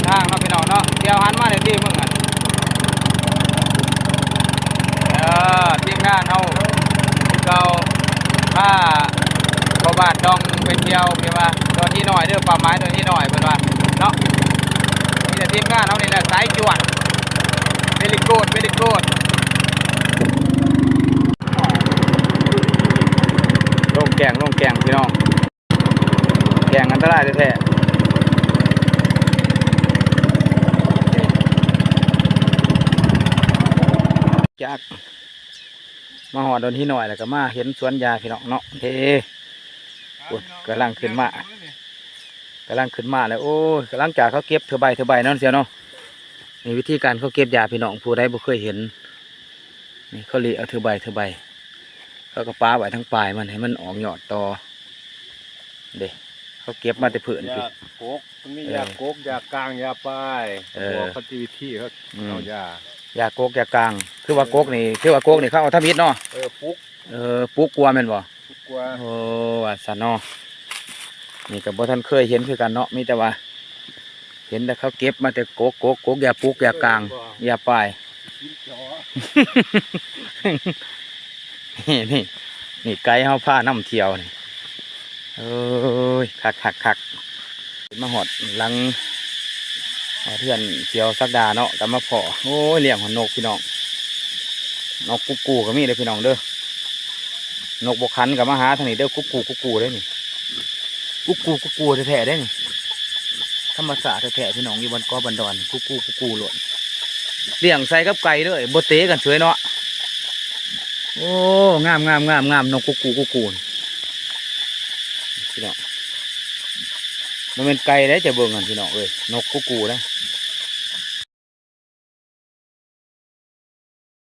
ທາງເນາະພີ່ນ້ອງເນາະ ດຽວຫັນມາໃນທີ່ເບິ່ງຫັ້ນ ເອີ ທີມງານເຮົາຄືເກົ່າ ພາພໍ່ບ້ານດອງໄປທ່ຽວ ເພິ່ນວ່າດອນຫີນນ້ອຍເດີ ເປົ້າໝາຍດອນຫີນນ້ອຍເພິ່ນວ່າເນາະ ມີແຕ່ທີມງານເຮົານີ້ແຫຼະສາຍຈວດ very good very good ລົງແກ້ງ ລົງແກ້ງພີ່ນ້ອງ. ແກ້ງອັນຕະລາຍແທ້ໆ ຈາກມາຮອດດອນຫີນນ້ອຍ ແລ້ວກໍມາເຫັນສວນຢາພີ່ນ້ອງເນາະ ເດ້ ໂອ້ຍ ກຳລັງຂຶ້ນມາ ກຳລັງຂຶ້ນມາແລ້ວ ໂອ້ຍ ຫຼັງຈາກເຂົາເກັບເທື່ອໃບເທື່ອໃບເນາະ ສ່ຽວເນາະ ນີ້ວິທີການເຂົາເກັບຢາພີ່ນ້ອງ ຜູ້ໃດບໍ່ເຄີຍເຫັນ ນີ້ເຂົາລີ້ເອົາເທື່ອໃບເທື່ອໃບ ເຂົາກໍປະໄວ້ທາງປາຍມັນໃຫ້ມັນອອກຍອດຕໍ່ ເດ້ ເຂົາເກັບມາແຕ່ພື້ນ ຢາ ພຸ້ນ ກົກ ມັນມີ ເອີ ຢາກົກ ຢາກາງ ຢາປາຍ ເອີ ບອກເຂົາຕິວິທີເຂົາ ອືມ ເອົາຢາ ຢາກົກຢາກາງ ຄືວ່າ ເອີ ກົກນີ້ ຄືວ່າກົກນີ້ເຂົາເອົາທຳອິດເນາະ ເອີ ປຸກ ເອີ ປຸກກວ່າແມ່ນບໍ່? ປຸກກວ່າ ໂອ້ ວ່າຊັ້ນເນາະ ນີ້ກໍບໍ່ທັນເຄີຍເຫັນຄືກັນເນາະ ມີແຕ່ວ່າ ເຫັນແຕ່ເຂົາເກັບມາແຕ່ກົກ ກົກ ກົກຢາປຸກຢາກາງ ເອີ ຢາປາຍ ກິນຈໍ ນີ້ ນີ້ ນີ້ໄກເຮົາພານຳທ່ຽວນີ້ ໂອ້ຍ ຄັກໆໆ ມາຮອດຫຼັງ ຮອດເຮືອນສ່ຽວສັກດາເນາະ ກໍມາພໍ້ ໂອ້ຍ ລ້ຽງຮອດນົກພີ່ນ້ອງ ນົກກຸກກູກໍມີເດີພີ່ນ້ອງເດີ ນົກບໍ່ຂັນກໍມາຫາທາງນີ້ເດີ ກຸກກູ ກຸກກູເດ້ນີ້ ກຸກກູ ກຸກກູແທ້ໆເດ້ນີ້ ທຳມະຊາດແທ້ໆ ພີ່ນ້ອງ ຢູ່ບ້ານເກາະບ້ານດອນ ກຸກກູ ກຸກກູໂລດ ລ້ຽງໃສ່ກັບໄກ່ເລີຍ ບໍ່ເຕະກັນເສີຍເນາະ ໂອ້ ງາມໆໆໆ ນົກກຸກກູ ກຸກກູ ພີ່ນ້ອງ ບໍ່ແມ່ນໄກ່ເດ້ ຈະເບິ່ງຫັ້ນ ພີ່ນ້ອງເອີຍ ນົກກຸກກູເດ້